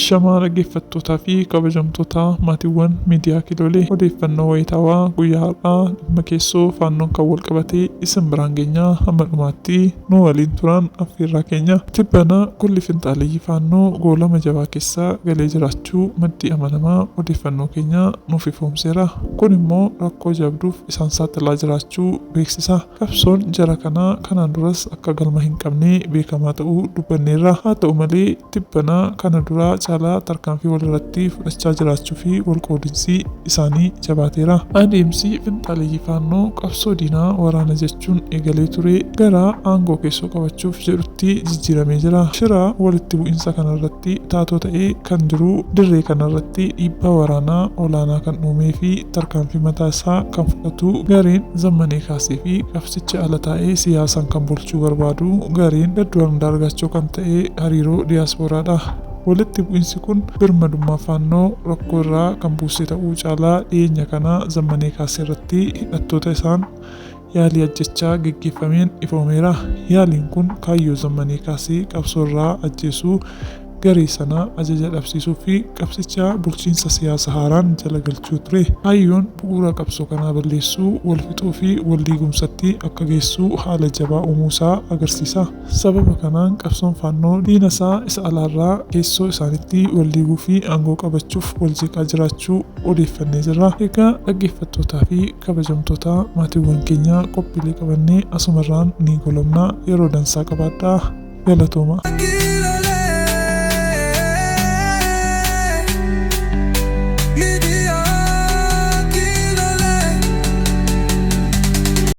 Ashamaa dhaggeeffattootaa fi kabajamtoota maatiiwwan miidiyaa Kiilolee, odeeffannoo wayitaawaa guyyaa har'aa dhimma keessoo Faannoon kan wal qabatee isin biraan geenyaa, hamma dhumaatti nu waliin turan affeerraa keenya. Tibbana kulli finxaaleyyii Faannoo goolama jabaa keessa galee jiraachuu maddi amanamaa odeeffannoo keenya nuuf ifoomseera. Kun immoo rakkoo jabduuf isaan saaxilaa jiraachuu beeksisa. Qabsoon jara kanaa kanaan duras akka galma hin qabne beekamaa ta'uu dubbanneerra. Haa ta'u malee tibbana kana duraa caalaa tarkaanfii walirratti fudhachaa jiraachuu fi walqoodinsi isaanii jabaateera. Adeemsi finxaaleyyii Faannoo qabsoo diinaa waraana jechuun eegalee ture gara aangoo keessoo qabachuuf jedhutti jijjiiramee jira. Shira walitti bu'insa kanarratti taatoo ta'ee kan jiru, dirree kanarratti dhiibbaa waraanaa olaanaa kan uumee fi tarkaanfii mataa isaa kan fudhatu gareen Zammanee Kaasee fi qabsicha ala taa'ee siyaasaan kan bulchuu barbaadu gareen Gadduu Andaargaachoo kan ta'e hariiroo diyaaspooraadha. Walitti bu'insi kun birmadummaa Faannoo rakkoo irraa kan buuse ta'uu caalaa dhiyeenya kana Zammanee Kaasee irratti hidhattoota isaan yaalii ajjechaa geggeeffameen ifoomeera. Yaaliin kun kaayyoo Zammanee Kaasee qabsoo irraa ajjeesuu, garee sana ajaja dhabsiisuu fi qabsicha bulchiinsa siyaasa haaraan jala galchuu ture. Kaayyoon bu'uura qabsoo kanaa balleessuu, wal fixuu fi wal diigumsatti akka geessu haala jabaa uumuu isaa agarsiisa. Sababa kanaan qabsoon Faannoo diina isaa isa alaarraa keessoo isaanitti wal diiguu fi aangoo qabachuuf wal jeeqaa jiraachuu odeeffannee jirra. Egaa dhaggeeffattootaa fi kabajamtoota maatiiwwan keenya, qophiilee qabannee asumarraan ni golobna. Yeroo dansaa qabaadhaa. Galatooma.